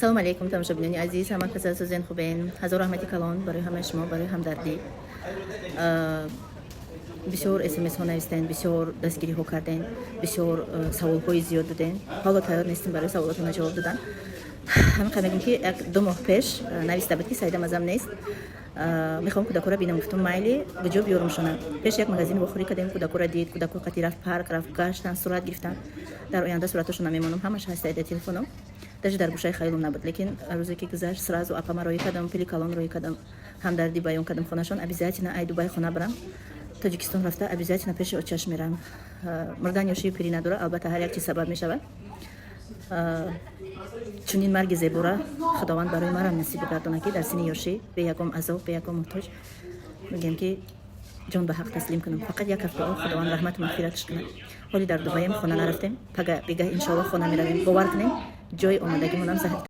Салом алейкум, тамошобинони азиз, ҳама каса сӯзен, хубен? Ҳазор раҳмати калон барои ҳамаи шумо, барои ҳамдардӣ. Бисёр смсҳо навистен, бисёр дастгириҳо карден, бисёр саволҳои зиёд доден. Ҳоло тайёр нестем барои саволотона ҷавоб додан. Ҳамин қадр мегӯм, ки як 2 моҳ пеш нависта буд, ки Саида мазам нест, мехоҳам кӯдакора бинам. Гуфтум, майли, куҷо биёрумшона? Пеш як магазини вохӯрӣ кардем, кӯдакора дид, кӯдако қати рафт парк, рафт гаштан, сурат гирифтан. Дар оянда суратошона мемонам, ҳамаш ҳаст дар телефоном, даже дар гӯшаи хаёлум набуд. Лекин рӯзе ки гузашт, сразу апама роҳӣ кардам, пили калон роҳӣ кардам, ҳамдардӣ баён кардам. Хонашон обязательно ай Дубай хона барам, Тоҷикистон рафта, обязательно пеши очаш мерам. Мурдан ёшию пирӣ надора, албатта, ҳар як чиз сабаб мешавад. Чунин марги зебора Худованд барои марам насиб гардона, ки дар синни ёшӣ, бе ягон азоб, бе ягон муҳтоҷ, мегӯем, ки ҷон ба ҳақ таслим кунам. Фақат як ҳафта, Худованд раҳмату мағфираташ кунад. Ҳоли дар Дубаем, хона нарафтем, пага бегаҳ, иншоалло, хона меравем. Бовар кунем, ҷои омадагимонам заҳр.